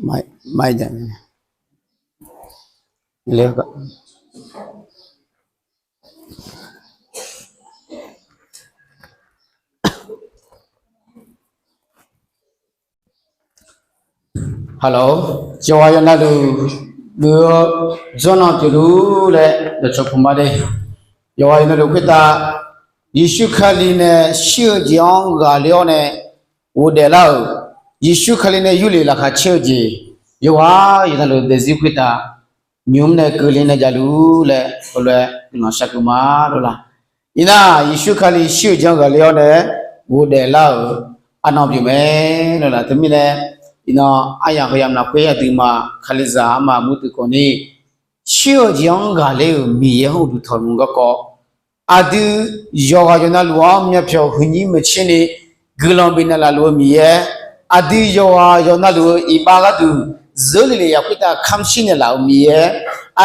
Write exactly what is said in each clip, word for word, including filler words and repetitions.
Mai, mai da. Hello, yawqghaq yawqnavluf muiq-eu jawrnan pyeufluf laer dawqcawq puq ma de. Yawqghaq yawqnavluf khoertav Yeqsur Kali nae shir-eu jeq-anr ghaqler-awr nae ghofdaef lar-euq, Yeqsur Kali nae yurlef laqkhaq caer-eu jeq, yawqghaq yawqnavluf daefzir khoertav nymq-mr nae keuvle nae javluf laer heulof-aer guiqlanq sharkeuv ma lawr la. Iqnar, Yeqsur Kali shir-eu jeq-anr ghaqler-awr nae ghofdaef lar-euq arnan pyeuf mae lawr la. Teumirnae, iqnan aryamq heuyamq lafkhoer aqduimaf Kalizaq armaf mur dui kawv ni, shir-eu jeq-anr ghaqler-euq Miqyaer-anr uqduq tanqnymr garkawv, aqdui yawqghaq yawqnavluf-anr myavpyawq huiqnyir maeqtser ni guiqlanq bifnaeq laf luf-eu Miqyaer, aqdui yawqghaq yawqnavluf-eu iqbax gharduq zeur lef lef yaf khoertav kamq shir naeq laf-euq Miqyaer,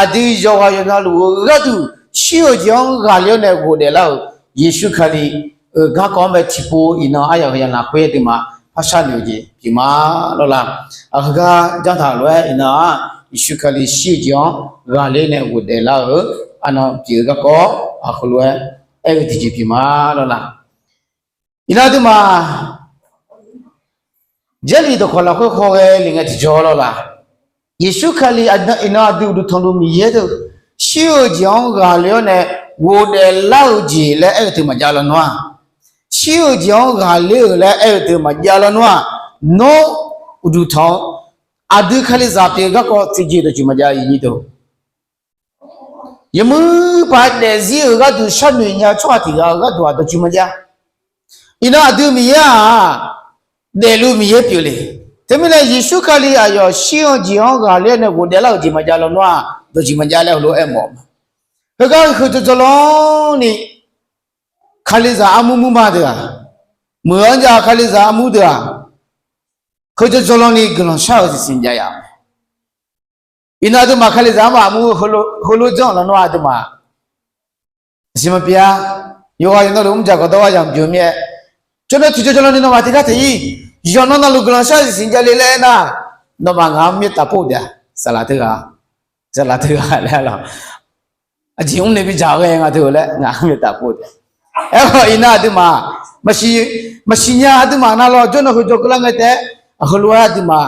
aqdui yawqghaq yawqnavluf-eu gharduq shir-eu jeq-anr ghaqler-awr nae ghofdaef lar-euq Yeqsur Kali-euq garkawv-anr bae tiqpov iqnan aryamq heuyamq lafkhoer aqduimaf parshar noeq-eu jeq pyeuf ma lawr la. Aqheugar janrtaq lof-aer iqnan-aq, Yeqsur Kali shir-eu jeq-anr ghaqler nae ghofdaef lar-euq arnan pyeuf-eu garkawv heulof-aer aer-eu tiqjeq pyeuf ma lawr la. Iqnan aqduimaf Jarlif dawqkawq lafkhoer hawghae lef ngae tiqjawr lawr la. Yeqsur Kali iqnan aqdui uqduq tanqluf Miqyaer deuq shir-eu jeq-anr ghaqler-awr nae ghofdaef lar-eu jeq laer aer-eu teu maqjav lawnmr-aq, shir-eu jeq-anr ghaqler-euq laer aer-eu teu maqjav lawnmr-aq, nawr uqduq tanq-awr aqdui Kalizaq pyeuf-eu garkawv tiqjeq dawqtsuif maqjav iqnyir deuq yawmuiq paq daefzir-euq gharduq sharnoeq nya-eu tsawrhaq tiq ghaq-euq gharduq-aq dawqtsuif maqjav. Iqnan aqdui Miqyaer-aq, daefluf Miqyaer pyeuf le. Teumirnae Yeqsur Kali aqyawf shir-eu jeq-anr ghaqler nae ghofdaef lar-euq jeq maqjav lawnmr-aq, dawqtsuif maqjav laer heulof-aer aermawf-eu ma. Heugar heu jawrjawr lanr ni Kalizaq armur murma deuq-aq, muiq-anr jav Kalizaq armur deuq-aq, heu jawrjawr lanr ni guiqlanq shar-euq siqsiq jav yaf-eu mae. Iqnan aqduimaf Kalizaq armaf armur heulof janr-euq lawnmr-aq aqduimaf siqma pyeuf-a. Yawqghaq yawqnan luf mrjaq gawqdawr-a yamq byoeq mir-aer, jawrnan tiqjawr jawrnan ni nawmaf tiqgar taef-ir, yawqnan navluf guiqlanq shar-eu siqsiq jav le laer aernar, nawmaf ngaq-anr myaer taf pov taef-a. Saqlaq teughaq, saqlaq teughaq laer lawq. Aqjeq mrnae bidzaq ghae nga teu-eu laer ngaq-anr myaer taf pov taef-a. Aerkhawf iqnan aqduimaf maqsiq nya aqduimaf navluf jawrnan heu jawr keuvlar ngae taef-aer, heulof-aer aqduimaf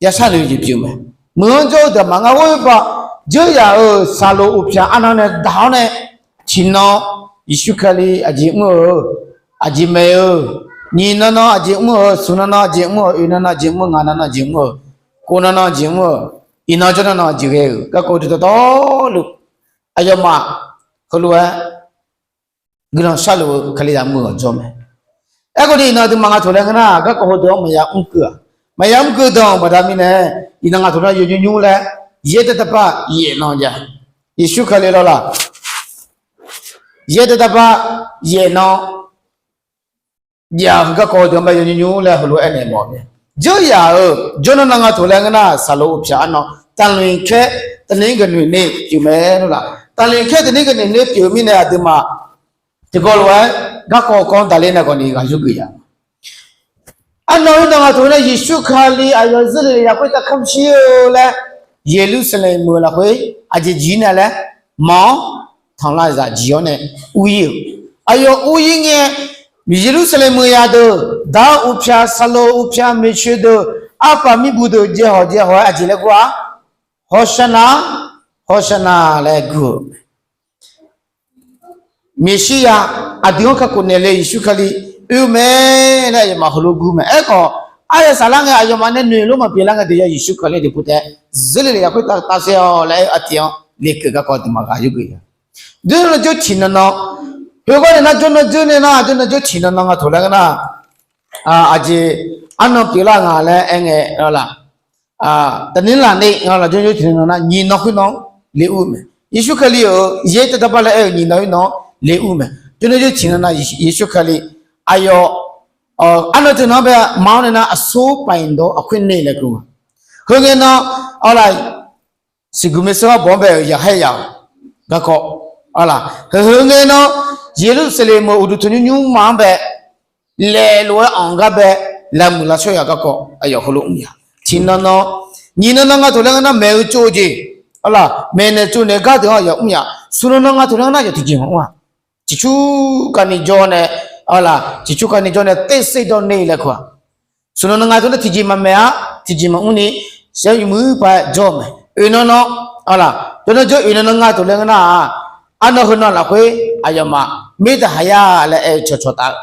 yashar noeq jeq pyeuf mae. Muiq-anr jawr-eu deuq maqngeur-a, ghoer-eu bav dzeur yaf-euq saqloq uqpyaq arnan nae daq-awr nae, tiqnan Yeqsur Kali aqjeq mr-eu, aqjeq maeq-eu, nyiq nan nan aqjeq mr-eu, smq nan nan aqjeq mr-eu, oeq nan nan aqjeq mr-eu, ngaq nan nan aqjeq mr-eu, kof nan nan aqjeq mr-eu, iqnan jawr nan nan aqjeq ghae-euq garkawv dui dawqtawvluf, aqyawfmaf heulof-aer guiqlanq sharluf-eu Kalizaq muiq-awq jawr mae. Aerkhawf ni iqnan aqduimaf ngaq tof laer ngeur nar, garkawv heudeuq-anr maqya mr keuv-aq, maqya mr keuv dan-euq baqda mirnae, iqnan ngaq tof nar yawnymr nymr laer yaer taev taqpar yaef nan ja. Yeqsur Kali lawr laq, yaer taev taqpar yaef nan jav-eu garkawv heudeuq-anr maqya yawnymr nymr laer heulof-aer naeq mawf-eu mae. Dzeur yaf-euq jawr nan nan ngaq tof laer ngeur nar, saqloq uqpyaq arnan taqnoeq khaer taqnir gaqnoeq ni pyeuf mae lawr laq. Taqnoeq khaer taqnir gaqnoeq ni pyeuf-eu mirnae aqduimaf tiqkawv lof-aer garkawv kawv-anr daqler nae khawf ni ghaq yur geuf ya. Arnan-eu nan ngaq tof nar Yeqsur Kali aqyawf zeur le-eu yaf khoertav kamq shir-eu laer, Yeqlursaqlaeq meuq lafkhoer aqjeq jeq-ir nae laer maq-anr tanqlav zaq jeq-awr nae ur-ir-euq, aqyawf ur-ir ngae, Yeqlursaqlaeq meuq yaf deuq, daq-eu uqpyaq, saqloq uqpyaq, maeqtsoeq deuq, arpaf mirbuq deuq jaev hawq jaev hawq-aer aqjeq laer gur-a, Hawqsaqnaq, Hawqsaqnaq laer gur-euq mae. Meqsirya, aqdui-anr kakhof naeqle Yeqsur Kali oe-eu mae laer aqyawfmaf heulof gur mae. Aerkhawf, aryaq saflar ngae aqyawfmaf nae noeq lof maqpyeuf lar ngae deuq ya Yeqsur Kali deuq pov taef zeur le le yaf khoertav tavsaev-awq laer aer-eu aqtiq-anr lekeuv garkawv aqduimaf ghaq yur geuf ya. Jawrnan jawr tiq nan nan, heugar nae nar jawrnan jawr nae nar jawrnan jawr tiq nan nan ngaq tof laer ngeur nar, aqjeq arnan pyeuflar nga laer aer ngae lawr laq. Taqnir laf ni nga laf jawrnan jawr tiq nan nan nar nyiq nan khoer nan-anr le ur-eu mae. Yeqsur Kali-euq yaer taev taqpar laer aer-eu nyiq nan khoer nan-anr le ur-eu mae. Jawrnan jawr tiq nan nan Yeqsur Kali aqyawf arnan teu nan-anr bae ma-awr nae nar aqsur paif dawq aqkhoer nae laer keuv nga. Heu ngae nan, awr laf, siqguq maeqseur-anr bawq-anr bae-euq yaqkhaer yaf-euq garkawv, awr laf, heu heu ngae nan, Yeqlursaqlaeq meuq uqduq tanqnymr nymrma-anr bae laeq lof-aer anq gar bae laeqhmq lavshawr yaf garkawv aqyawf heulof mr ya. tiqnan nan, nyiq nan nan nga toeq laer ngeur nar maeq-eu tsov-eu jeq, arlaq, maeqnaeq tsovnaeq-eu gardeuq-anr aqyawf mr yaf. Smq nan nan nga toeq laer ngeur nar aqyawf tiqjeq maqmr-a. Tiqcur kavni jawr nae, arlaq, tiqcur kavni jawr nae terser dawr ner laer kur-aq. Smq nan nan nga toeq laer tiqjeq maqmaeq-a, tiqjeq maqmr ni, sar yawmuiq paq-aer jawr-eu mae. Oeq nan nan, arlaq, jawrnan jawr oeq nan nan nga toeq laer ngeur nar-aq, arnan heunan lafkhoer aqyawfmaf mirtaq haq ya laer aer-eu cawqcawq taf-eu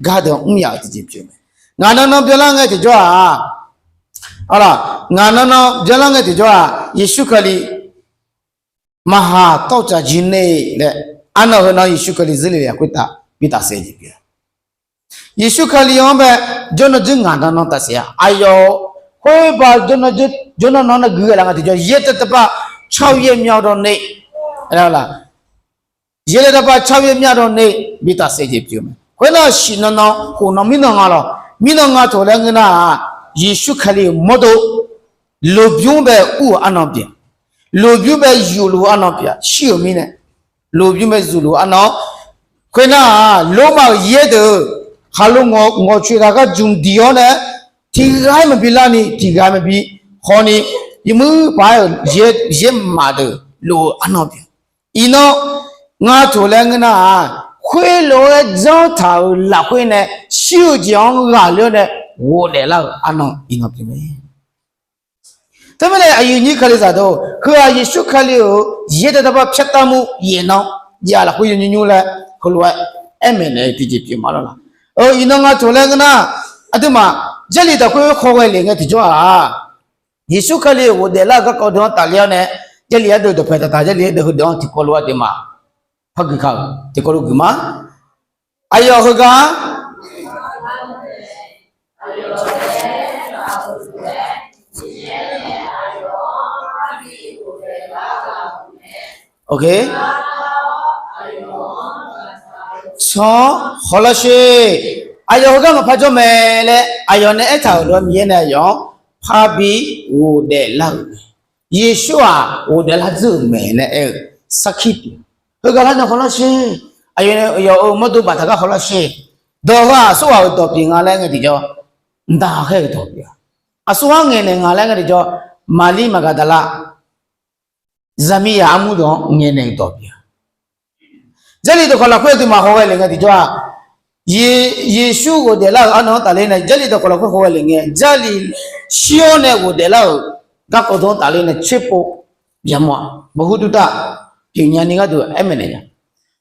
gardeuq-anr mr yaf-euq tiqjeq pyeuf mae. Ngaq nan nan byanlar ngae tiqjawr-aq, arlaq, ngaq nan nan byanlar ngae tiqjawr-aq, Yeqsur Kali maqhaq tawrcaf jir ner laer, arnan heunan Yeqsur Kali zeur le-a khoertav bi tafsaef jeq pyeuf-a. Yeqsur Kali-anr bae jawrnan jir ngaq nan nan tafsaef-a. Aqyawf khoerba jawrnan nan nan gui ghae laf ngae tiqjawr yaer taev taev bar tsawryaer myar dawr ner, yaer taev taev bar tsawryaer myar dawr ner bi tafsaef jeq pyeuf mae. Khoernar shif nan nan khof nan mirnan nga lawq. Mirnan nga toeq laer ngeur nar-aq, Yeqsur Kali-euq mawrdo lmqbymr bae ur-euq arnan pyeuf, lmqbymr bae zmqluf-eu arnan pyeuf-a. Shir-euq mirnae lmqbymr bae zmqluf-eu arnan-anr, khoernar-aq, Lormav-euq yaer deuq khaqlo ngawqcoeq ghaq gar jmq diq-awr nae, tiq ghaq-aer maqbi larni tiq ghaq maqbi hawni, yawmuiq paq-aer-euq yaer maf deuq lof-eu arnan pyeuf. Iqnan nga toeq laer ngeur nar-aq, khoerlof-aer janr taq-euq lafkhoer nae shir-eu jeq-anr ghaqler-awr nae ghofdaef lar-euq arnan iqnan pyeuf mae. Teumirnae aqyuif nyir Kalizaq deuq, heu-aq Yeqsur Kali-euq yaer taev taev bar pyar taf mur yaef nan jav lafkhoer yawnymr nymr laer heulof-aer aer maeqnaeq-eu tiqjeq pyeuf ma lawr laq. Iqnan nga toeq laer ngeur nar, aqduimaf Jarlif tafkhoer hawghae lef ngae tiqjawr-aq, Yeqsur Kali-euq ghofdaef lar-eu garkawv deuq-anr tafler-awr nae, Jarlif ardeuv dawqpaeq taqtaq, Jarlif ardeuv heudeuq-anr tiqkawv lof-aer aqduimaf par guika-euq tiqkawv lof guiqma. Aqyawf heugar Oke. Tsawr hawlar sher. Aqyawf heugar maqpar jawr mae laer aqyawf nae aertaq-euq lof-aer Miqyaer nae aqyawf-anr parbi ghofdaef lar-euq mae. Yeqsur-aq ghofdaef lar dzeur-euq mae laer aer-eu sarkir pyeuf. Heugar lar nae hawlar sher. Aqyawf nae aqyawf-euq mawrdo baftaq gar hawlar sher. Dawq heu-aq aqsurghaq-euq dawq pyeuf nga laer ngae tiqjawr, mqtav khaer-euq dawq pyeuf-a. Aqsurghaq ngaeqnaeq nga laer ngae tiqjawr, Maqlir Maqgaqdaqlar, Zaqmiqzaq armur deuq-anr ngaeqnaeq-euq dawq pyeuf-a. Jarlif dawqkawq lafkhoer aqduimaf hawghae lef ngae tiqjawr-aq, Yeqsur ghofdaef lar-euq arnan-anr tafler nae Jarlif dawqkawq lafkhoer hawghae lef ngae, Jarlif shir-awr nae ghofdaef lar-euq garkawv deuq-anr tafler nae tserpov yamawr-aq, maqhur durtav pyeufnya ni gharduq aer maeqnaeq nya.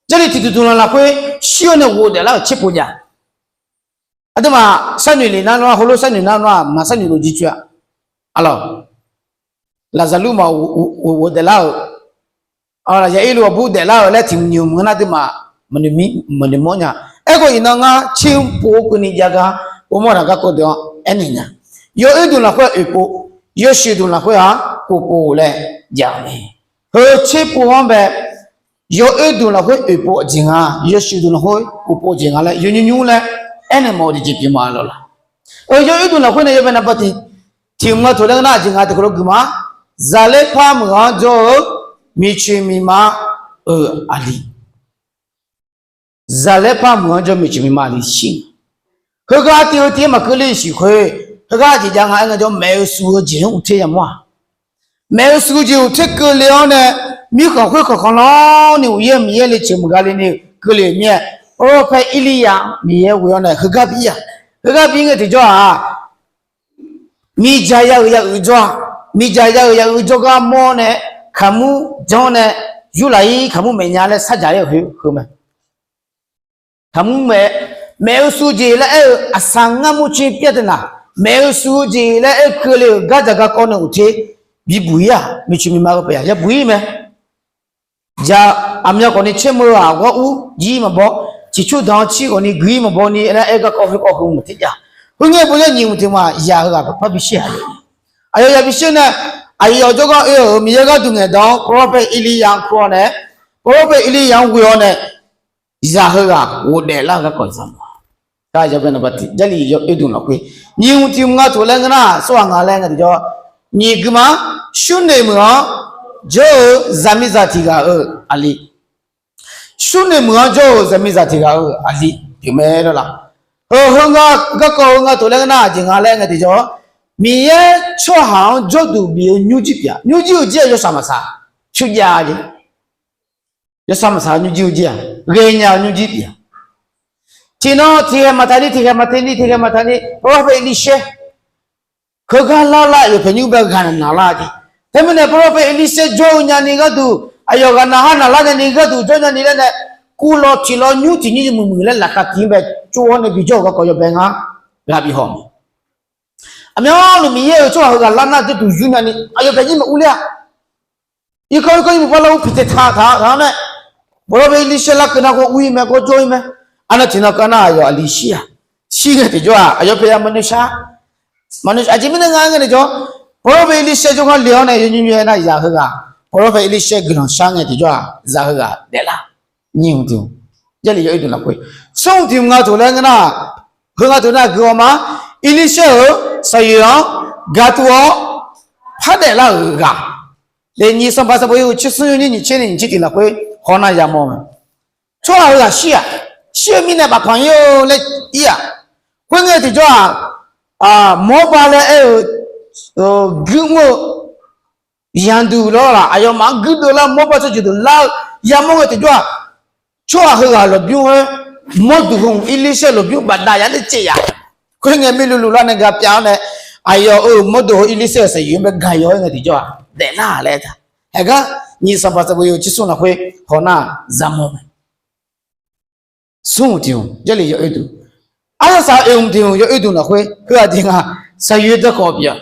Jarlif tiqduq duq lanq lafkhoer shir-awr nae ghofdaef lar-euq tserpov jav. Aqduimaf sharnoeq lef nar nar, heulof sharnoeq nar nar-aq, maqsharnoeq lof jircoer-a. Arlawq, Laqzaqlur maq ghofdaef lar-euq, Yaqirluf aqbur daeflar-euq laer tiq nymq mq-eu nar aqduimaf maqnoeq mawr nya. Aerkhawf iqnan ngar tserpov-anr keuvni jav gar, uvmawr taq garkawv deuq-anr aernaeq nya. Yawoer duq lafkhoer oeqpov, yawshuif duq lafkhoer-aq, kovpov laer jav-eu mae. Heu tserpov-anr bae, yawoer duq lafkhoer oeqpov jeq nga, yawshuif duq lafkhoer kovpov jeq nga laer yawnymr nymr laer aernaeq mawf-eu tiqjeq pyeuf ma lawr laq. Eu, yawoer duq lafkhoer nae yawbae naqba tiq, tiq mq nga toeq laer ngeur nar aqjeq nga tiqkawv lof guiqma. Zaqlaer par meuq-anr jawr-eu miqcoeq miqma-euq aqli. Zaqlaer par meuq-anr jawr-eu miqcoeq miqma aqli shir. Heugar tiv-eu tiv-aer maqkeuv ler-eu siq khoer, heugar jeq jav nga aer ngaejawr, maeq-eu suq-eu jeq-anr uqter yamawr-aq. Maeq-eu suq-eu jeq uqter keuvle-awr nae, mirkhanq khoerkhanq khanqlanr ni uqyaer Miqyaer le ceuq maqgha le ni keuvle-euq mir-aer, Pawrpaer Irlirya Miqyaer ghoe-awr nae heugar bir-aq. Heugar bir ngae tiqjawr-aq, miqdzaq ya-euq ya uiq jawr-aq, miqdzaq ya-euq ya uiq jawrgar mawr nae, kaqmur janr nae, yurlaf-ir kaqmur maeq nya laer sardzaq-ir-euq heu mae. Kaqmur maeq, maeq-eu suq-eu jeq laer aer-eu aqsaq ngar murcoer pyaer deuq naq, maeq-eu suq-eu jeq laer aer keuvle-euq gardzaq garkawv nae uqter bibuq-ir-aq, miqcoeq miqma-eu paq ya yabuq-ir mae. Jaq aqmyan khawfni caermeu-eu ghaq ghawr ur jir maqbaw, ciqcurdanq-anr cir khawfni gui-ir maqbaw ni laer aer garkawv khoerkawv heu maqter jav. Khoerngae bawnyar nyiq mq tiq mq-aq, yaq heughaq parbi shir-aq. Aqyawf yaq bi shir nae, aqyawf jawrgar oe-euq Miqyaer gharduq ngaeqdan-awr Pawrpaer Irlirya-anr kur-awr nae, Pawrpaer Irlirya-anr ghoe-awr nae, zaq heughaq ghofdaef lar-eu garkawv zaq ma. Jarlif yawoer duq lafkhoer nyiq mq tiq mq nga toeq laer ngeur nar, tsawrhaq nga laer ngae tiqjawr, nyiq guiqma, Surnoeq meuq-anr jawr-eu zaqmiqzaq tiq ghaq-euq aqli. Surnoeq meuq-anr jawr-euq zaqmiqzaq tiq ghaq-euq aqli pyeuf mae lawr laq. Heu, heu nga, garkawv heu nga toeq laer ngeur nar, aqjeq nga laer ngae tiqjawr, Miqyaer tsawrhaq-anr jawrduq bif-eu nymrjir pyeuf-a. Nymrjir-eu jir-aq yawshaq maqsaq, shujav jeq. Yawshaq maqsaq-eu nymrjir-eu jir-aq, ghaenya-eu nymrjir pyeuf-a. Tiqnan tiqghaq maqtaqni, tiqghaq maqtaqni, tiqghaq maqtaqni, pawrpae Erlirsaer heugar lar lar, aqyawf pyaeq nymr bae ghaq naq lar jeq. Teumirnae pawrpae Erlirsaer jawr-eu nyani gharduq, aqyawf ghaq naq har naq lar nyani gharduq jawr nyani laer nae, kuvlawq tiqlawq nymr tiq nymr muiq muiq laer laqkhaq tiq-anr bae tsov-awr nae bijawr-euq garkawv yawbae ngar ghaq bif haw-eu mae. Aqmyanluf Miqyaer-euq tsawrhaq heughaq lar nar jawrduq yur nyani aqyawf pyaeq nymr maqur ler-a. Irkanr irkanr nymr maqpar lar ur piqtaeq taq taq-awr nae, pawrpae Erlirsaer larkeuv nar gawr ur-ir mae, gawr jawr-ir mae. Arnan tiqnan keuv nar aqyawf aqli shir-aq, shir ngae tiqjawr-aq aqyawf pyaeq ya maqnoeq shar. Maqnoeq aqjeq mirnae nga ngae nae jawr, pawrpae Erlirsaer jawrgar le-awr nae yawnymr nymr-aer nar zaq heughaq, pawrpae Erlirsaer guiqlanq shar ngae tiqjawr-aq zaq heughaq daeflar. Nyiq hmq tiq hmq, Jarlif yawoer dmq lafkhoer, smr hmq tiq hmq nga taq laer ngeur nar, heu nga taq nar gui-awr ma, Erlirsaer-euq saqyoeq-anr gaqtuv-awr par daeflar-euq ghaq. Nyiq Sanqpaq sanqbof yawhuiq tser smr yawnyir nyiq tser nae nyiq tser tiq lafkhoer hawnar yamawr mae. Tsawrhaq heughaq shir-aq, shir-eu mirnae bafpanq ir-eu laer ir-aq, khoerngae tiqjawr-aq, mawrba laer aer-eu guirmr-eu yanduq lawr laq, aqyawfmaf-anr guirdeuv lar mawrba tsawrjeuq deuq lar-eu yamawr ngae tiqjawr-aq, tsawrhaq heughaq lmqbymr khoer, mawrduq heu Erlirsaer lmqbymr bafdav ya nae caev ya. Khoerngae mirluf luf lar nae gapyav-awr nae, aqyawf-euq mawrduq heu Erlirsaer-euq saqyoeq-anr bae gaq yaw-aer ngae tiqjawr-aq daeflar laer aer taq. Haeqgar nyiq Sanqpaq sanqbof yawhuiq tser smr lafkhoer hawnar yamawr mae. Smr hmq tiq hmq Jarlif yawoer dmq, aryawsaq oeq hmq tiq hmq yawoer dmq lafkhoer heughaq jeq nga, saqyoeq darkawv pyeuf-a.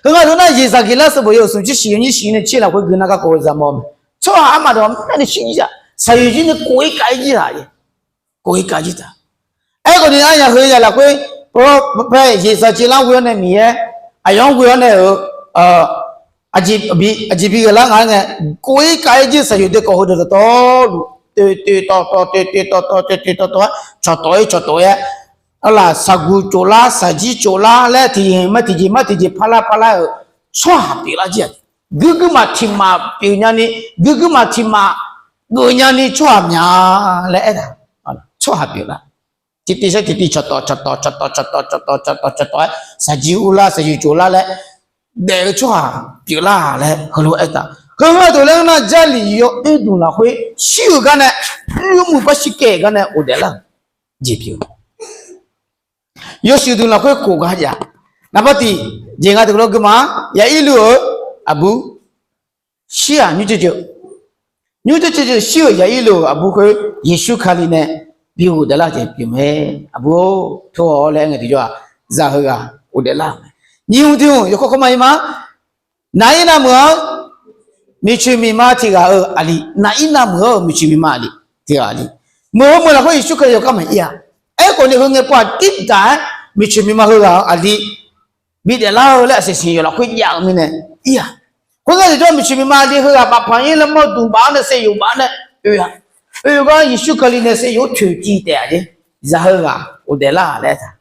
Heu nga taq nar Yeqzaqgeqlar sanqbof yawhuiq smq tser shiq yawnyir shiq nae tser lafkhoer gui nar garkawv-eu yamawr mae. Tsawrhaq armaf dawq-aq marni shir jir-aq, saqyoeq jir nae kof-ir kav-ir jir taq, kof-ir kav jir taq. Aerkhawf ni aryaq heu yaq lafkhoer, pawrpae Yeqzaqgeqlar ghoe-awr nae Miqyaer, aqyawf-anr ghoe-awr nae-euq aqjeq bi ghae lar nga-aer ngae, kof-ir kav-ir jir saqyoeq darkawv heudeuq dawqtawvluf, toeq toeq tawv tawv, toeq toeq tawv tawv, toeq toeq tawv tawv-aer cawqtawf-ir cawqtawf-aer, arlaq saqguq tsoflar, saqjir tsoflar laer tiqjeq ma tiqjeq ma tiqjeq parlar parlar-euq tsawrhaq pyeuflar jir-aq, guirguirmaf tiqmaf pyeuf nyani, guirguirmaf tiqmaf geuf nyani tsawrhaq mya laer aertaq, tsawrhaq pyeuflar. Tiqtiv saer tiqtiv cawqtawf cawqtawf cawqtawf cawqtawf cawqtawf cawqtawf cawqtawf-aer, saqjir urlar saqjir tsoflar laer daef-eu tsawrhaq pyeuflar laer heulof-aer aertaq. Heu nga taq laer nar Jarlif yawoer dmq lafkhoer shir-euq gar nae, lmrmuiq par shir kaev gar nae ghofdaef lar-euq jeq pyeuf. Yawshuif dmq lafkhoer khof gar jav. Naqbar tiq jeq nga taq lawr gui ma, yaqir luf-eu aqbur shir-aq nymr ceuv ceuv, nymr ceuv ceuv shir-euq yaqir luf-euq aqbur khoer Yeqsur Kali nae bi ghofdaef lar-eu jeq pyeuf mae. Aqbur-or, tov-awr laer aer ngae tiqjawr-aq, zaq heughaq ghofdaef lar-euq mae. Nyiq hmq tiq hmq yawkawr kawr ma-ir ma. Naqir navmeuq-anr miqcoeq miqma tiq ghaq-euq aqli, naqir navmeuq-anr-euq miqcoeq miqma aqli tiq ghaq aqli, meuq heu meuq lafkhoer Yeqsur Kali yawkar maqir-a. Aerkhawf ni heu ngae pov-aq tiqdaq-aer miqcoeq miqma heughaq-euq aqli bidaef lar-eu laer aqsiq siq yawq lafkhoer jav-eu mirnae ir-aq. Khoerngae tiqjawr miqcoeq miqma aqli heughaq bafpanq-ir laer mawrduq baf-awr nae saev yuf baf-awr nae oe-a. Oe-eu gar Yeqsur Kali nae saev yuf-anr toeqciv taef-a jeq. Zaq heughaq ghofdaef lar laer aertaq.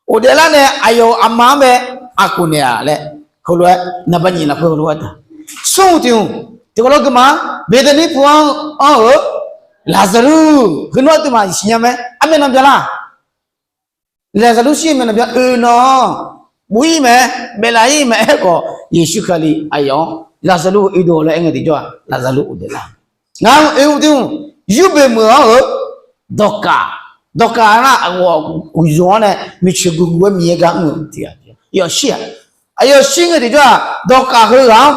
Ghofdaef lar nae aqyawf-euq aqma-anr bae aqkhof naeq-aq laer heulof-aer naqbar nyiq lafkhoer heulof-aer taq. Smr hmq tiq hmq tiqkawv lawr gui ma, Beqteqnir pu-anr anr-euq Laqzaqlur, heunar aqduimaf siqnya mae, armaeq nan bya lar. Laqzaqlur shir-eu maeqnan bya oe nan, buf-ir mae, baeflaf-ir mae. Aerkhawf Yeqsur Kali aqyawf-anr Laqzaqlur oedov laer aer ngae tiqjawr-aq, Laqzaqlur ghofdaef lar. Ngaq-anr oe tiq hmq, Yurbeq meuq-anr-euq Dawqkaq, Dawqkaq nar aqghawq uqzmq-anr nae miqcoeq guq guq-aer Miqyaer gar mr-eu tiq ghaq, yawf shir-aq, aqyawf shir ngae tiqjawr-aq Dawqkaq heughaq-anr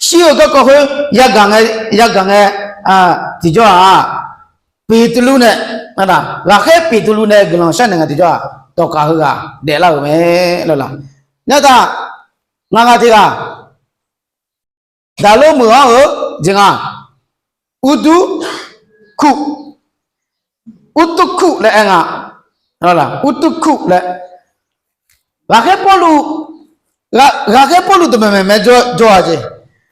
shir-eu garkawv khoer yagaq ngae, yagaq ngae tiqjawr-aq, Beqtuvluv nae, ghaqkhaer Beqtuvluv nae guiqlanq sharnaeq nga tiqjawr-aq, Dawqkaq heughaq daeflar-euq mae lawq laq. Ngar taq, ngaq ngaq tiq ghaq, Daqlor meuq-anr-euq jeq nga, Urdukur, Urdukur laer aer nga, Urdukur laer. Ghaqkhaer Pawrluv, ghaqkhaer Pawrluv dawqmaeq maeq mae jawr-a jeq.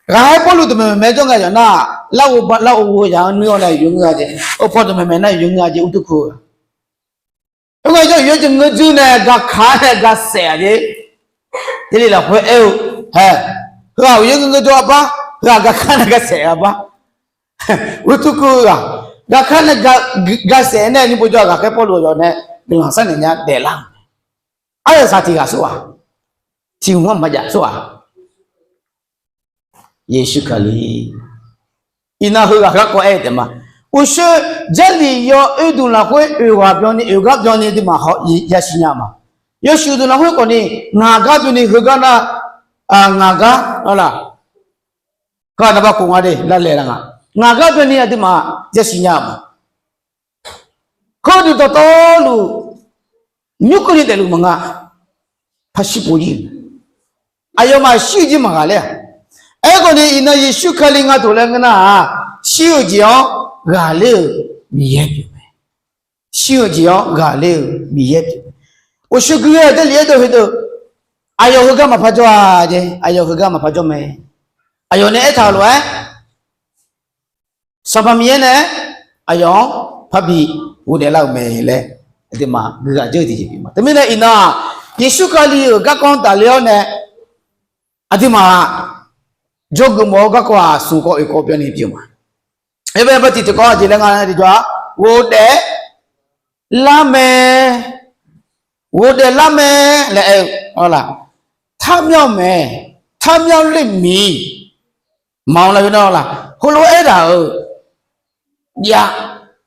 Ghaqkhaer Pawrluv dawqmaeq maeq mae jawr nga yawf nar, larghov larghov yaq-anr nuir-awr nae yawngeur-a jeq. Oepaw dawqmaeq maeq nar yawngeur-a jeq Urdukur. Oe nga yawr yawr jeq ngeur jur nae gaqkaq nae gaqsaef-a jeq. Jarlif lafkhoer aer-eu, hae, heughaq uqyaer ngeur ngeur jawr-a bar, heughaq gaqkaq nae gaqsaef-a bar. Urdukur-eu ghaq, gaqkaq nae gaqsaef nae nymr pov jawr-aq ghaqkhaer Pawrluv yawf nae guiqlanq sharnaeq nya daeflar-euq mae. Aryaqsaq tiq ghaq sor-aq, Tiq hmq-anr maqjav tsawrhaq Yeqsur Kali. Iqnan heughaq garkawv aer-eu taef ma. Uqshoe Jarlif yawoer dmq lafkhoer oeq ghaq byanni oeq gar byanni aqduimaf yasiq nya ma. Yawshuif dmq lafkhoer khawfni ngaq gar byanni heugar nar, ngaq gar laf, gar nar bar khof nga de lavlaeq la nga. Ngaq gar byanni aqduimaf yasiq nya ma. Heudeuq dawqtawvluf nymr keuvni daefluf maqnga. Par shir pov jir-eu, aqyawfmaf shir-eu jeq maqghaq ler-aq. Aerkhawfni iqnan Yeqsur Kali nga dawq laer ngeur nar-aq, shir-eu jeq-anr ghaqler-euq Miqyaer pyeuf mae. Shir-eu jeq-anr ghaqler-euq Miqyaer pyeuf mae. Uqshoe gui-aer Jarlif aerdov heudeuq, aqyawf heugar maqpar jawr-a jeq, aqyawf heugar maqpar jawr mae. Aqyawf nae aertaq-euq lof-aer Sanqpaq Miqyaer nae aqyawf-anr parbi ghofdaef lar-euq mae laer aqduimaf guighaq dzeur-eu tiqjeq pyeuf ma. Teumirnae iqnan-aq, Yeqsur Kali-euq garkawv-anr tafler-awr nae aqduimaf jawrgeuf mawf-eu garkawv-aq, smq kawv oeq kawv byanni pyeuf ma. Aerbae bar tiq tiq kawv aqjeq laer nga tiqjawr-aq, ghofdaef lar mae, ghofdaef lar mae laer aer-eu laf, ถ้าไม่แน่ ถ้าไม่เล่นหมี maqanr lar-eu nar laf, heulof-aer aertaq-euq jav,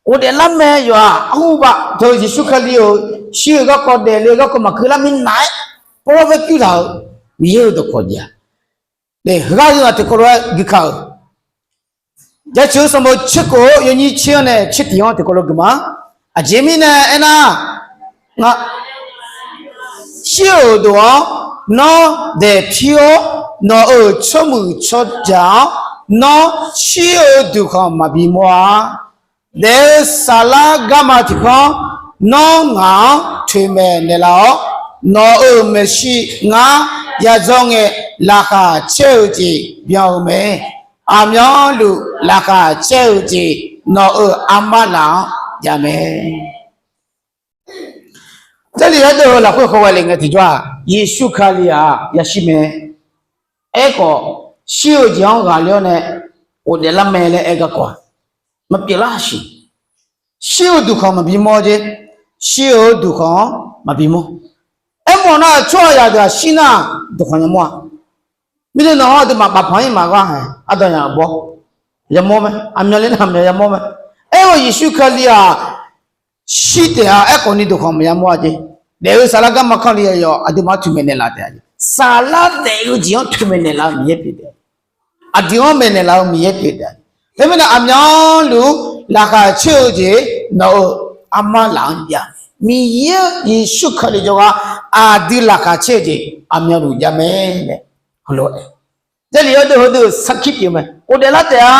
ghofdaef lar mae yawf-aq, arhubav teu Yeqsur Kali-euq shir-eu garkawv daefle-eu garkawv maqkeuv lar minav-aer, pawrlar paer pyur taq-euq Miqyaer-euq dawqkawq jav. Heugar ghaq tiqkawv lof-aer gui ka-euq, Jaceuq-eu sanqbof tser khof-eu yawnyir tser-anr nae tser tiq-anr tiqkawv lof gui ma. Aqjeq mirnae aernar, shir-euq deuq-anr nawr daeqpir-awr, nawq-euq tsawrmuiq tsawrjaq-anr nawr shir-eu duqkhanq maqbi mawr-a. Daef-eu saflar garma tiq khanr nawr ngaq-anr toeqmaeq naeqlaf-awr, nawq-euq maeqshi ngar yadzawr ngae laqkhaq caer-eu jeq byan-eu mae. Aqmyanluf laqkhaq caer-eu jeq nawq-euq armar laf-anr jav mae. Jarlif aerdov-eu lafkhoer hawghae le ngae tiqjawr-aq, Yeqsur Kali-aq yashir mae. Aerkhawf, shir-eu jeq-anr ghaqler-awr nae ghofdaef lar mae laer aer garkawv-aq, maqpyeuf lar siq. Shir-eu duqkhanq maqbi mawr jer. Shir-eu duqkhanq-anr maqbi mawr. Aermawf nar-eu tsawrhaq yaq deuq-aq shir nar-aq duqkhanq yamawr-a. Mirnae nawq-anr aqduimaf bafpanq-ir maqgha haeq ardanqyaq bawr yamawr mae. Aqmyanler nar aqmyan yamawr mae. Aerkhawf Yeqsur Kali-aq shir taef-a. Aerkhawf ni duqkhanq maqya mawr-a jeq. Daef-eu saflar garma kanr li yawf aqduimaf-anr toeqmaeq naeqlaf taef-a jeq. Saflar daef-eu jeq-anr toeqmaeq naeqlaf-eu Miqyaer pyeuf taef-a. Aqdui-anr maeqnaeq laf-eu Miqyaer pyeuf taef-a. Teumirnae aqmyanluf laqkhaq caer-eu jeq nawq-euq armar laf-anr jav. Miqyaer Yeqsur Kali jawrgar aqdui laqkhaq caer-eu jeq aqmyanluf jav mae laer heulof-aer Jarlif aerdov heudeuq sarkir pyeuf mae. Ghofdaef lar taef-a.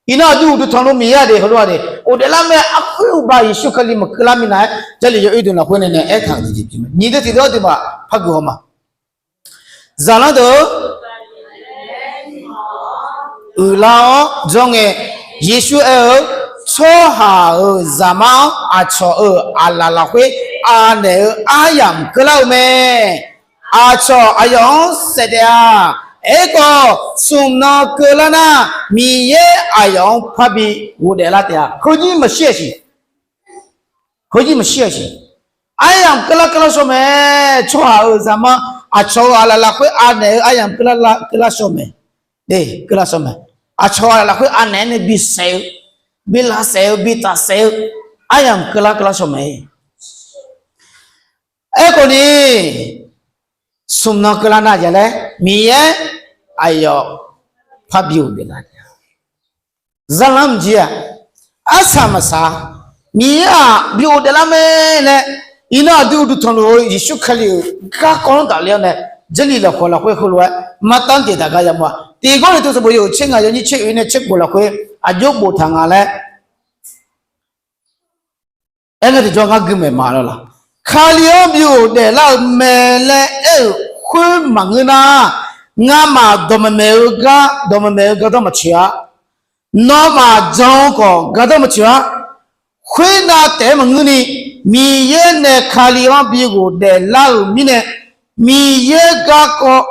Iqnan aqdui uqduq tanqluf Miqyaer-a de heulof-a de ghofdaef lar mae. Arhuba Yeqsur Kali maqkeuv lar minav-aer Jarlif yawoer dmq lafkhoer nae nae aertaq-euq jeq pyeuf mae. Nyiq deuq tiq deuq-anr deuq maqpar guihaw ma. Zaqlanr deuq-eu uiqlar-awr jawr ngae, Yeqsur aer-eu, Tsawrhaq-euq zaqmar-anr aqcawq-euq aqlaf lafkhoer anaeq-eu aryamq keuvlar-eu mae. Aqcawq aqyawf-anr saef taef-a. Aerkhawf, smq nan keuvlar nar, Miqyaer aqyawf-anr parbi ghofdaef lar taef-a. Heuzir maqshir-a siq. Heuzir maqshir-a siq. Aryamq keuvlar keuvlar shaw mae. Tsawrhaq-euq zaqmar aqcawq-euq aqlaf lafkhoer anaeq-eu aryamq keuvlar keuvlar shaw mae. Keuvlar shaw mae. Aqcawq-euq aqlaf lafkhoer anaeq-aer nae bisaef-eu, bi lavsaef-eu, bi tafsaef-eu, aryamq keuvlar keuvlar shaw mae. Aerkhawf ni, smq nan keuvlar nar jaq laer Miqyaer aqyawf parbi ghofdaef lar taef-a. Zaqlanr mqjir-aq, arsaq maqsaq-a. Miqyaer-aq bi ghofdaef lar mae laer, iqnan aqdui uqduq tanqluf-eu Yeqsur Kali-euq garkawv-anr tafler-awr nae, Jarlif lafkawq lafkhoer heulof-aer martanr daeqdaq gar yamawr-a. Tiqgawr ni teu sanqbof yawhuiq tser ngaq yawnyir tser oe nae tser khof lafkhoer aqjox boftaq nga laer aer ngae tiqjawr ngar gui maeq ma lawr laq. Kali-anr bi ghofdaef lar-eu mae laer aer-euq khoer maqngeur nar, ngamaf dawqmaeq maeq-eu gar dawqmaeq maeq-eu gardanr maqtsoeq-a. Nawmaf jan-eu khawf gardanr maqtsoeq-a. Khoernav taef-aer maqngeur ni, Miqyaer nae Kali-anr bi ghofdaef lar-euq mirnae, Miqyaer garkawv,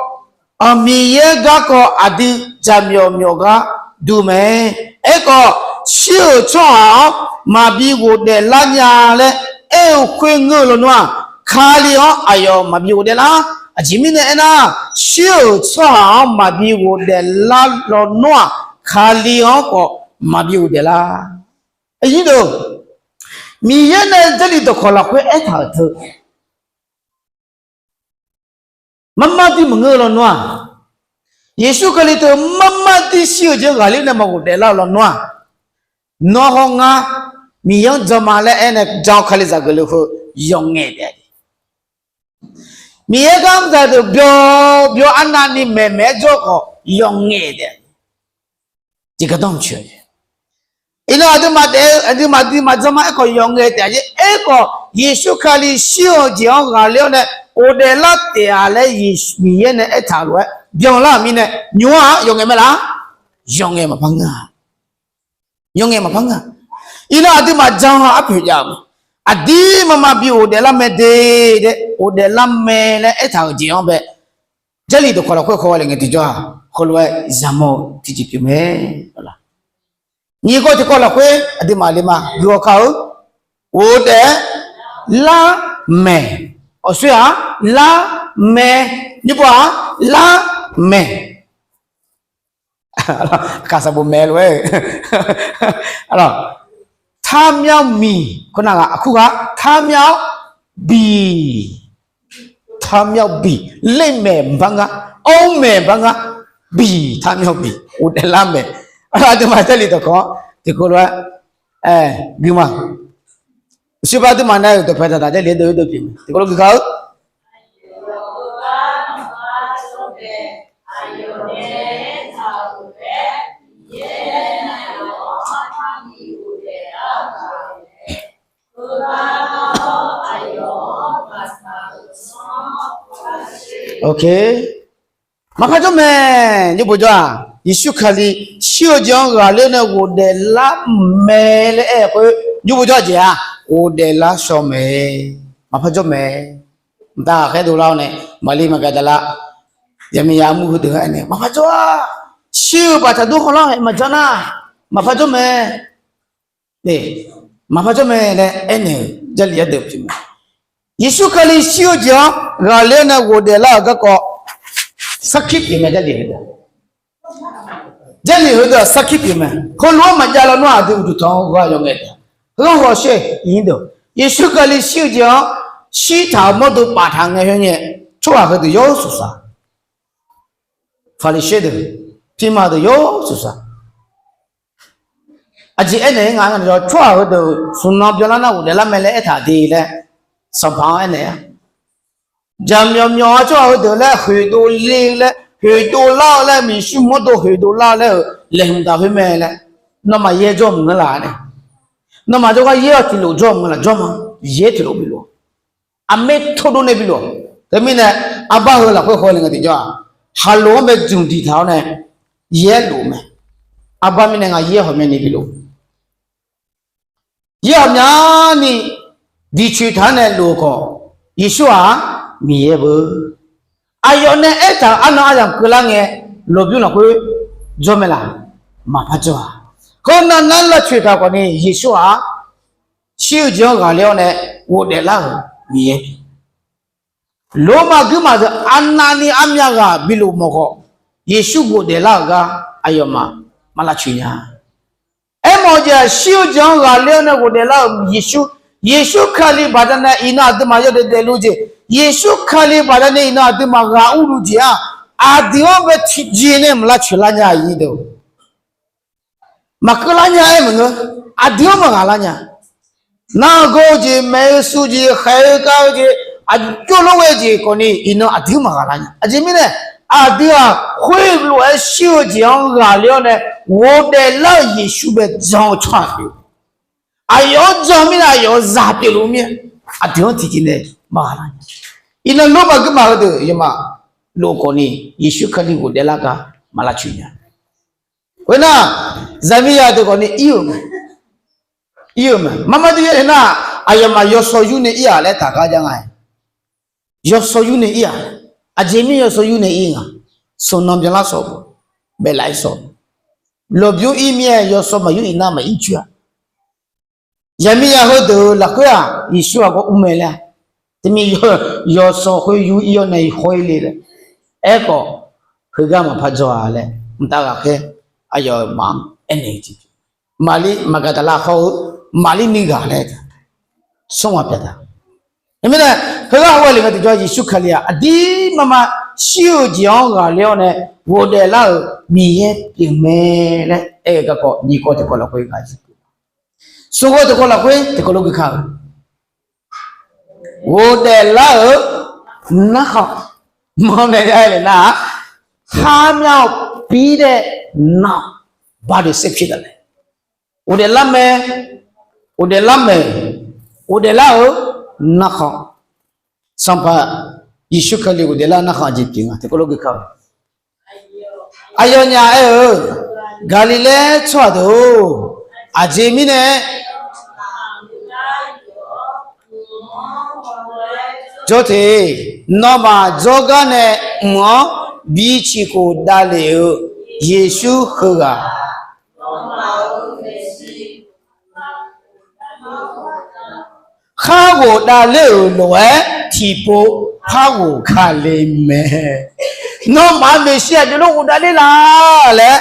Miqyaer garkawv aqdui jaqmyawf myawf gar dur mae. Aerkhawf, shir-euq tsawrhaq-anr maqbi ghofdaef lar nya laer aer-eu khoer ngeur-eu lawnmr-aq, Kali-anr aqyawf maqbi ghofdaef lar-a. Aqjeq mirnae aernar, shir-euq tsawrhaq-anr maqbi ghofdaef lar lawnmr-aq, Kali-anr khawf maqbi ghofdaef lar. Aqyuif deuq, Miqyaer nae Jarlif dawqkawq lafkhoer aertaq-euq teu, marmar dir maqngeur-eu lawnmr-aq, Yeqsur Kali teu marmar dir shir-eu jeq-anr ghaqler-awr nae maqghofdaef lar-eu lawnmr-aq, nawr hawr ngar Miqyaer-anr jan ma laer aernae jan-eu Kalizaq guiqlanq heu yawqngaef taef-a. Miqyaer gar mr zaqdeuq byawr byawr arnavni maeqmaeq-aer jawr khawf yawqngaef taef-a. Tiqgar danr coeq-a. Iqnan aqduimaf daef-eu aqduimaf duimaf jan ma aerkhawf yawqngaef taef-a jeq. Aerkhawf Yeqsur Kali shir-eu jeq-anr ghaqler-awr nae ghofdaef lar taef-a laer Yeqsur Miqyaer nae aertaq lof-aer byanlar-euq mirnae nymq-anr-aq yawqngaef mae laf? Yawqngaef maqpar ngeur-a. Yawqngaef maqpar ngeur-a. Iqnan aqduimaf jan-eu arpoeq jav-euq mae. Aqdirmar ma bi ghofdaef lar mae de, de ghofdaef lar mae laer aertaq-euq jeq-anr bae, Jarlif dawqkawq lafkhoer khawghae le ngae tiqjawr-aq, heulof-aer yamawr-eu tiqjeq pyeuf mae. Nyiq kawv tiqkawv lafkhoer aqduimaf le ma guihaw ka-eu ghofdaef lar maeq. Awqsoer-aq lar mae. Nymrpov-aq lar maeq. คำสรรพนาม lof-aer ท่าแมวมี khoernav ghaq aqkur ghaq ท่าแมวบี ท่าแมวบี ler maeq bar ngar, awr maeq bar ngar, bi ท่าแมวบี ghofdaef lar maeq. Aqduimaf Jarlif dawqkawq-anr tiqkawv lof-aer guima. Uqshoe bar aqduimaf nav-euq dawqpae daqdaq Jarlif-aer deuv-eu deuv pyeuf mae. Tiqkawv lof guikar-eu Ok. Maqpar jawr mae. Nymrpov jawr-aq, Yeqsur Kali shir-eu jeq-anr ghaqler-awr nae ghofdaef lar mae laer aer-eu khoer, nymrpov jawr-eu jeq-aq ghofdaef lar shaw mae. Maqpar jawr mae. Mqtav ghaqkhaer dovlar-awr nae, Maqlir Maqgaqdaqlar, zaqmiqzaq armur heudeuq-anr aernaeq, maqpar jawr-a. Shir-eu baqtaq dur hawlar-aer maqjanr nar, maqpar jawr mae. Maqpar jawr mae laer aernaeq-euq Jarlif-aer deuq pyeuf mae. Yeqsur Kali shir-eu jeq-anr ghaqler-awr nae ghofdaef lar-euq garkawv sarkir pyeuf mae. Jarlif heudeuq, Jarlif heudeuq-aq sarkir pyeuf mae. Heulof-aer maqjav lawnmr-aq aqdui uqduq tanq-anr ghaq yawqngaef taef. Heugar hawsher iqnyir deuq, Yeqsur Kali shir-eu jeq-anr shirtaq-euq mawrdo paftaq ngae khoer ngae, tsawrhaq heudeuq yawr suqsaq. Paqliqsaer deuq, pirma deuq yawr suqsaq. Aqjeq aernaeq-aer nga, tsawrhaq heudeuq smq nan byanlar nar ghofdaef lar mae laer aertaq de laer, Sanqpaq-anr aernaeq-a. Jaqmyawf myawf-a tsawrhaq heudeuq laer khoeqdov le laer, khoeqdov lar-eu laer, Miqsur mawrdo khoeqdov lar-eu laer-euq laeqhmq taq khoer mae laer, nawmaf yaer jawr mq ngeur laf nae, nawmaf jawrgar yaer-awq tiqlof jawr mq ngeur laf jawr ma. Yaer tiqlof bi lof-a. Aqmaer tordov nae bi lof-a. Teumirnae, arbar heu lafkhoer haw le ngae tiqjawr-aq, haqlof-anr bae jmq diqtaq-awr nae yaer lof mae. Arbar mirnae ngaq yaer hawqmyani bi lof. Yaer hawqmyani diqcoeq taq-awr nae lof-eu khawf, Yeqsur-aq Miqyaer beu. Aqyawf nae aertaq-euq arnan aryamq keuvlar ngae, lmqbymr lafkhoer jawr mae laf? Maqpar jawr-a. Khoernar nar lavcoeq taq khawfni Yeqsur-aq shir-eu jeq-anr ghaqler-awr nae ghofdaef lar-euq Miqyaer. Lormav guirmaf deuq arnavni armyav ghaq bi lof mawf khawf, Yeqsur ghofdaef lar-euq gar aqyawfmaf maq lavcoeq nya. Aermawf-eu jeq-aq, shir-eu jeq-anr ghaqler-awr nae ghofdaef lar-euq Yeqsur, Yeqsur Kali baqdanae iqnan aqduimaf yawdaef daefluf jeq, Yeqsur Kali baqdanae iqnan aqduimaf ghaq urluf jeq-aq, aqdui-anr bae tiqjeq nae maq lavcoeq lar nya-a. Maqkeuv lar nya-aer maqngeur. Aqdui-anr maqghaq lar nya. Nargawr-eu jeq, maeq-eu su jeq, khaeq-eu kav-eu jeq, aqjox lor ghae jeq khawfni iqnan aqdui-anr maqghaq lar nya. Aqjeq mirnae, aqdui-aq khoerlof-aer shir-eu jeq-anr ghaqler-awr nae ghofdaef lar-euq Yeqsur bae jan-eu tsawrhaq pyeuf. Aqyawf-anr jan mirnae aqyawf-euq zaq pyeufluf mir-a. Aqdui-anr tiqjeq nae maqghaq lar nya. Iqnan lormav guirmaf heudeuq yawmaf lof khawfni Yeqsur Kali ghofdaef lar gar maq lavcoeq nya. Khoernar, zaqmiqzaq deuq khawfni ir-euq mae. Ir-euq mae. Marmar dur-aer nar, aqyawfmaf yawsaw yur nae ir-aq laer taqgar jav nga-aer. Yawsaw yur nae ir-aq. Aqjeq mirnae yawsaw yur nae ir nga. Smq nan byanlar sawf, baef laf-aer sawf. Lmqbymr ir mir-aer yawsaw maqyur iqnan maqir coer-a. Zaqmiqzaq heudeuq-euq lafkhoer-aq Yeqsur ghaq gawr ur mae laer-a. Teumirnae yawsanr khoer yur ir-awr nae hawr-ir le laer. Aerkhawf, heugar maqpar jawr-a laer mqtav ghaqkhaer aqyawf-euq maf-anr aernaeq-eu jeq, Maqlir Maqgaqdaqlar hawr-eu Maqlir nuighaq laer smr ghaq pyeuf ta. Teumirnae heugar hawghae le ngae tiqjawr, Yeqsur Kali-aq aqdir mama shir-eu jeq-anr ghaqler-awr nae ghofdaef lar-euq Miqyaer pyeuf mae laer aer-eu garkawv nyiq kawv tiqkawv lafkhoer ghaq zir pyeuf. Smq kawv tiqkawv lafkhoer tiqkawv lof gui ka-euq ghofdaef lar-euq narkhan, mawrnae aer le nar-aq, khar myav-awq pir dae nar-awq, ba de saer pir daq laer, ghofdaef lar mae, ghofdaef lar mae, ghofdaef lar-euq narkhan, Sanqpaq Yeqsur Kali ghofdaef lar-eu narkhan aqjeq pyeuf nga tiqkawv lof gui ka-euq Aqyawfnyaf aer-eu, Gaqliqlaer tsawrhaq deuq-or, aqjeq mirnae jawr te. Nawmaf jawrgar nae mq-anr biciq khof davlef-eu Yeqsur heughaq khar ghofdaef ler-euq lof-aer tiqpov par ghof ka le mae. Nawmaf-euq Meqsir aqjox lof ghofdaef ler la laer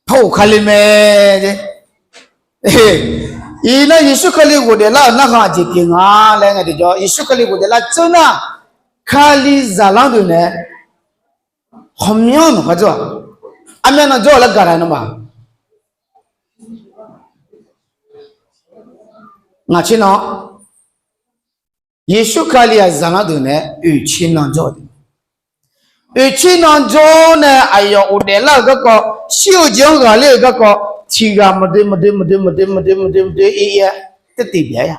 par ghof ka le mae. Iqnan Yeqsur Kali ghofdaef lar-euq narkhan aqjeq pyeuf nga laer ngae tiqjawr, Yeqsur Kali ghofdaef lar tseur nar, Kalizaq lanr deuq nae hawqmyanr nawq par jawr-aq, aqmyan nan jawr-eu laer gaq taq-eu nawmaf ngaq tser nan Yeqsur Kali-aq zaqlanr deuq nae oeq tser nan jawr-eu, oeq tser nan jawr nae aqyawf ghofdaef lar-euq garkawv, shir-eu jeq-anr ghaqler-euq garkawv, tiq ghaq maqdoe maqdoe maqdoe maqdoe maqdoe maqdoe maqdoe ir-aer taef taef bif-aer ya.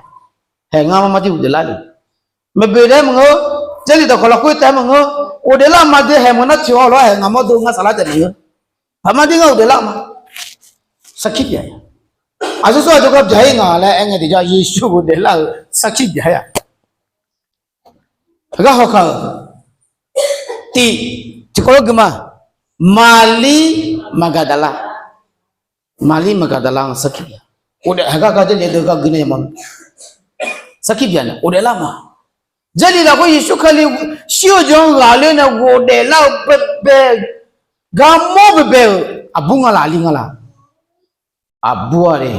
Haeq ngar mar mar dir ghofdaef lar le. Maqboeq daef-aer maqngeur, Jarlif dawqkawq lafkhoer taef-aer maqngeur, ghofdaef lar maqdoe haeq maqnar tiq ghaq lawr haeq ngaq mawrdo ngar saflar taef maqngeur. Haqmar dir ngar ghofdaef lar ma. Sarkir bif-a ya. Aqsur sar aqjox gar byaq-ir ngaq laer aer ngae tiqjawr, Yeqsur ghofdaef lar-euq sarkir bif-a ya. Heugar hawkaq-euq tiv, tiqkawv lof gui ma. Maqlir Maqgaqdaqlar, Maqlir Maqgaqdaqlar-anr sarkir bif-a. Ghofdaef heugar gar Jarlif deuq gar gui nae yamawr, sarkir bif-a nae ghofdaef lar ma. Jarlif lafkhoer Yeqsur Kali shir-eu jeq-anr ghaqler nae ghofdaef lar-eu baebae, garmawr baebae-euq aqbur nga laf aqli nga laf? Aqbur-a le.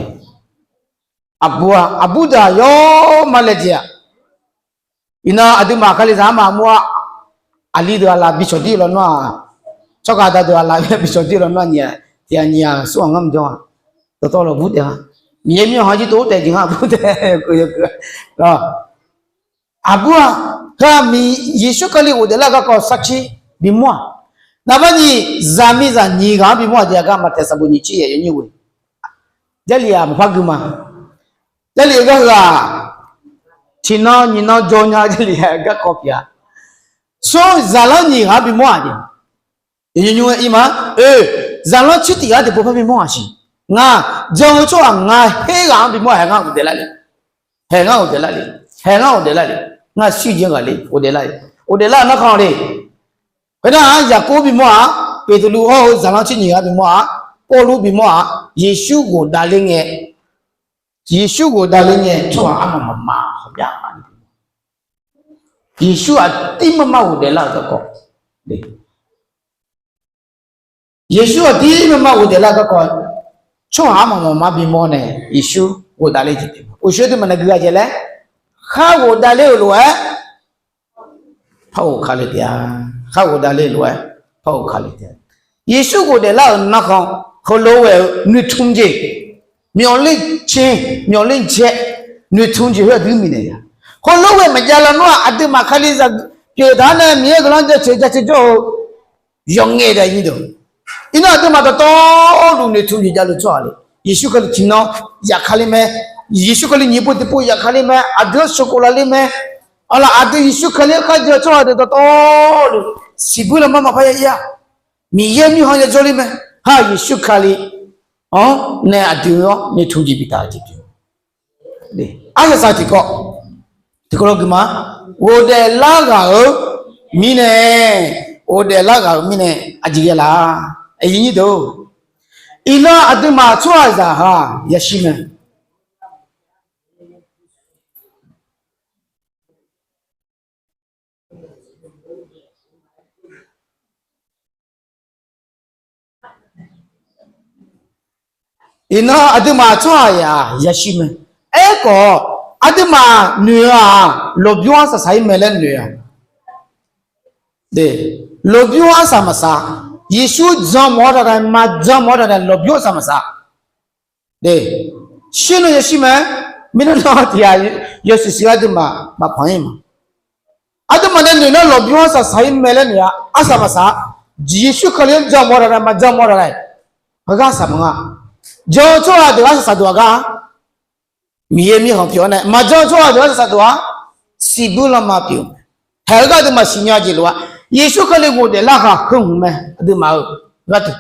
Aqbur-a, aqbur deuq-aq yawr ma laejae-aq. Iqnan aqduimaf Kalizaq armaf mur-a, aqli deuq aqlaf bi cawqdir lawnmr-aq, tsawrkhav da deuq aqlaf bi cawqdir lawnmr-a nyiq-a, tiq ghaq nyiq-aq smr ghaq ngar mqjawr-a, dawqtawvluf bur taef-a, Miqyaer myanrhaq jir tov taef jeq ngar bur taef. Aqbur-aq, heu-aq Yeqsur Kali ghofdaef lar garkawv sarkir bimawr-aq, naqbar nyiq zaqmiqzaq nyiq ghaq-anr bimawr-aq jeq aqgar Maqtaeq sanqbof nyiq tser yaeq yawnyir ghoe, Jarlif-aq maqpar gui ma. Jarlif-eu gar heu-aq, tiqnan nyiqnan jawr nya Jarlif-aq garkawv pyeuf-a. Tsawr zaqlanr nyiq ghaq-anr bimawr-aq jeq, nymr-aer ir ma. Oe, zaqlanr tser tiq ghaq-anr tiqpov par bimawr-aq siq. Ngaq jan-eu tsawrhaq ngaq her ghaq-anr bimawr-aq haeq ngar ghofdaef lar le. Haeq ngar ghofdaef lar le. Haeq ngar ghofdaef lar le. Ngar shir jeq-anr ghaqler ghofdaef lar le. Ghofdaef lar narkhan le. Khoernar-aq Yaqkov bimawr-aq, Beqtuvluv hawr-eu zaqlanr tser nyiq ghaq bimawr-aq, Pawrluv bimawr-aq, Yeqsur ghofdaef ler ngae, Yeqsur ghofdaef ler ngae tsawrhaq armaf maqma hawbyav-a. Yeqsur aqdir marmar ghofdaef lar-euq garkawv, Yeqsur aqdir marmar ghofdaef lar-eu garkawv, tsawrhaq armaf maqma bimawr nae Yeqsur ghofdaef ler jeq pyeuf-a. Uqshoe aqduimaf naqgui gaq jaeq laer, khar ghofdaef ler-euq lof-aer par ghof ka le taef-a. Khar ghofdaef ler-euq lof-aer par ghof ka le taef-a. Yeqsur ghofdaef lar-euq narkhan heulof ghae-eu noeqtmq jeq, မျှော်လင့်ခြင်း, မျှော်လင့်ချက်, noeqtmq jeq khoer aqdui mirnae ya. Heulof ghae maqjav lawnmr-aq aqduimaf Kalizaq pyeuf taq-anr nae Miqyaer guiqlanq jaceuq jaceuq jawr-eu yawqngaef daef nyi deuq. Iqnan aqduimaf dawqtawvluf noeqtmq jeq javluf tsawrhaq le. Yeqsur Kali tiqnan yaf ka le mae. Yeqsur Kali nyiq pov tiqpov yaf ka le mae. Aqdui-anr sheuqkhof laf le mae. Arlaq aqdui Yeqsur Kali-anr kharjae-eu tsawrhaq deuq dawqtawvluf siqbuir lanma maqpar ya ir-a. Miqyaer mirkhanq yajawr le mae. Har Yeqsur Kali-anr nae aqdui-anr noeqtmq jeq biftaq-eu jeq pyeuf. Aryaqsaq tiqkawv, tiqkawv lawr guima, ghofdaef lar ghaq-euq mirnae, ghofdaef lar ghaq-euq mirnae aqjeq ghae laf? Aqyuif nyir deuq, iqnan aqduimaf tsawrhaqzaq ha yashir mae. Iqnan aqduimaf tsawrhaq yaq yashir mae. Aerkhawf, aqduimaf noeq-eu-aq, lmqbymr arsaq saq-ir mae laer noeq-a. Lmqbymr arsaq maqsaq. Yeqsur jan mawf-awr taqnae, maqjan mawf-awr taqnae, lmqbymr arsaq maqsaq. Shir nan yashir mae. Mirnan nan tiq ghaq yawshuif shuif-eu aqduimaf maqpanq-ir ma. Aqduimaf nae noeq nar lmqbymr arsaq saq-ir mae laer noeq-a. Arsaq maqsaq. Yeqsur Kali-anr jan mawf-awr taqnae, maqjan mawf-awr taqnae, heugar saq maqnga. Jan-eu tsawrhaq deuq arsaq saqduq-aq gar, Miqyaer mirkhanq pyeuf-awr nae, maqjan-eu tsawrhaq deuq arsaq saqduq-aq, siqbuir lanma pyeuf-eu mae. Haeq-eu gar aqduimaf siqnya jeq lof-a. Yeqsur Kali ghofdaef lar ghaq heu hmq mae, aqduimaf-euq gharduq.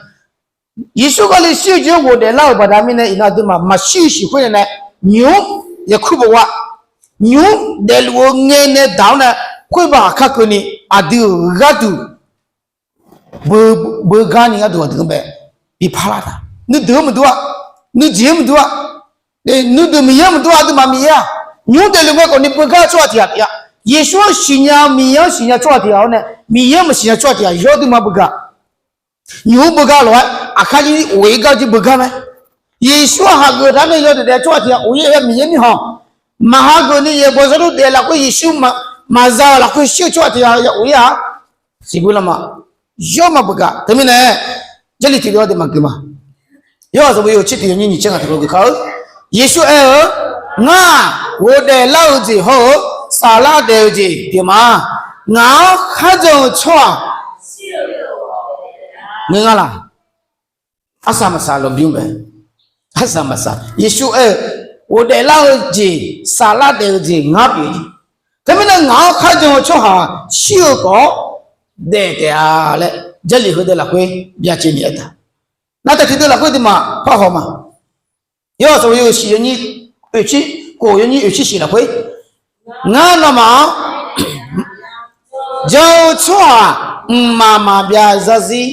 Yeqsur Kali shir-eu jeq-anr ghofdaef lar-euq baqda mirnae, iqnan aqduimaf maqshir-eu shiq khoer nae nae, nymq-mr yakur bof-a, nymq-mr daefluf-eu ngae nae daq-awr nae, khoer baq aqkar keuvni aqdui-euq gharduq beugar ni gharduq aqdui-anr bae biparlar taq. Nuideuq-anr maqdur-a, nuijeq-anr maqdur-a, nuideuq Miqyaer-anr maqdur-a, aqduimaf Miqyaer-aq, nymq-mr daefluf ngae khawfni beugar-eu tsawrhaq tiq ghaq pyeuf-a. Yeqsur-anr siqnya, Miqyaer-anr siqnya tsawrhaq tiq ghaq-awr nae, Miqyaer-anr maqsiqnya tsawrhaq tiq ghaq yawr duima beugar. Nymq-mr beugar lof-aer aqkar jir of-ir gar jir beugar mae. Yeqsur-aq hageuf taq-awr nae yawdaef daef-eu tsawrhaq tiq ghaq of-ir-a. Miqyaer mirkhanq maqhageuf ni yaeqbawq zanrdawr daef lafkhoer Yeqsur maqza-euq lafkhoer shir-eu tsawrhaq tiq ghaq ya of-ir-a. Siqbuir lanma yawr ma beugar. Teumirnae Jarlif tiqdeuv-anr deuq maqgeuf ma. Yawr-aq, sanqbof yawhuiq tser tiq yawnyir nyiq tser ngaq tiqkawv geuf kar-eu, Yeqsur aer-eu, Ngar-aq, ghofdaef lar-eu jeq hawr-eu saflar daef-eu jeq pyeuf ma. Ngaq-anr kharjan-eu tsawrhaq ngeur ngar laq? Arsaq maqsaq lmqbymr mae. Arsaq maqsaq. Yeqsur aer-eu, Ghofdaef lar-eu jeq, saflar daef-eu jeq ngar pyeuf-eu jeq. Teumirnae ngaq-anr kharjan-eu tsawrhaq shir-eu khawf-awr daef taef-a laer Jarlif heudeuq lafkhoer byacaevni aertaq. Navtaq tiqdeuv lafkhoer aqduimaf parhaw ma. Yawr-aq, sanqbof yawhuiq tser, oeq tser, khof yawnyir oeq tser shif lafkhoer, Ngar nawmaf-anr jan-eu tsawrhaq mqmaq maqbyav zarzir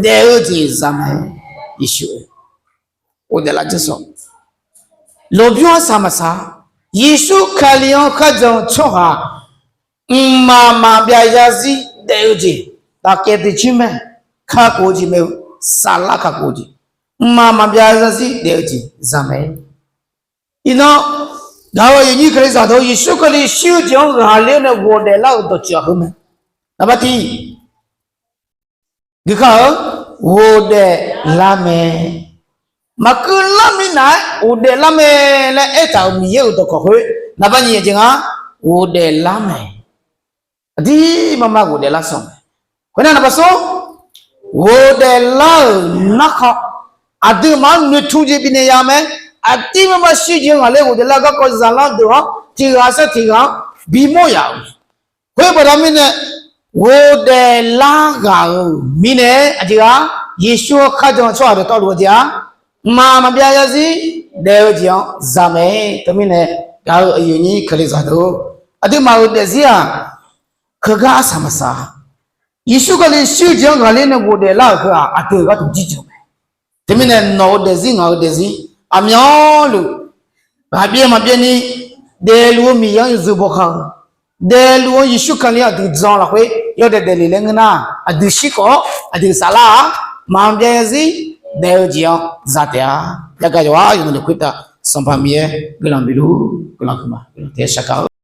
daef-eu jeq za mae. Yeqsur aer, ghofdaef lar janr sawq. Lmqbymr arsaq maqsaq. Yeqsur Kali-anr kharjan-eu tsawrhaq mqmaq maqbyav zarzir daef-eu jeq, taqkaev tiqjir mae, kakhof-eu jeq mae-eu, saflar kakhof-eu jeq, mqmaq maqbyav zarzir daef-eu jeq za mae. Iqnan, gaq-euq aqyuif aqnyir Kalizaq deuq, Yeqsur Kali shir-eu jeq-anr ghaqler-awr nae ghofdaef lar-euq dawqtsuif-aq heu mae. Naqbar tiq, Gui kar-eu, ghofdaef lar mae. Maqkeuv lar mirnae-aer ghofdaef lar mae laer aertaq-euq Miqyaer-euq dawqkawq khoer, naqbar nyiq jeq nga, ghofdaef lar mae. Aqdirmar mar ghofdaef lar sawq mae. Khoernar naqbar smr, ghofdaef lar-euq narkhan, aqduimaf-anr noeqtmq jeq bifnaeq ya mae. Aqdirmar mar shir jeq-anr ghaqler ghofdaef lar garkawv zaqlanr deuq-anr tiq ghaq sar tiq ghaq-anr bimawr yaf-euq mae. Khoer baqda mirnae, ghofdaef lar ghaq-euq mirnae aqjeq-aq, Yeqsur-anr kharjan-eu tsawrhaq dawqtawvluf-eu jeq-aq, mqmaq maqbyav zarzir daef-eu jeq-anr za mae. Teumirnae, gaq-euq aqyuif aqnyir Kalizaq deuq, aqduimaf-euq daefzir-aq, heugar arsaq maqsaq. Yeqsur Kali shir-eu jeq-anr ghaqler nae ghofdaef lar-euq heu-aq, aqdui-euq gharduq jirjeuq mae. Teumirnae nawq-eu daefzir ngaq-eu daefzir aqmyanluf ghaqbyaev maqbyaev ni daefluf-eu Miqyaer-anr yawzeu bawkar-eu, daefluf-eu Yeqsur Kali-anr aqdui jan lafkhoer yawdaef daefle laer ngeur nar, aqdui shir khawf-awr aqdui saflar-aq, maqbyav zarzir daef-eu jeq-anr za taef-a. Yagaq yawqha yawqnan deuq khoertav Sanqpaq Miqyaer guiqlanq bifluf guiqlanq huiqma guiqlanq taef-aer shar kar-eu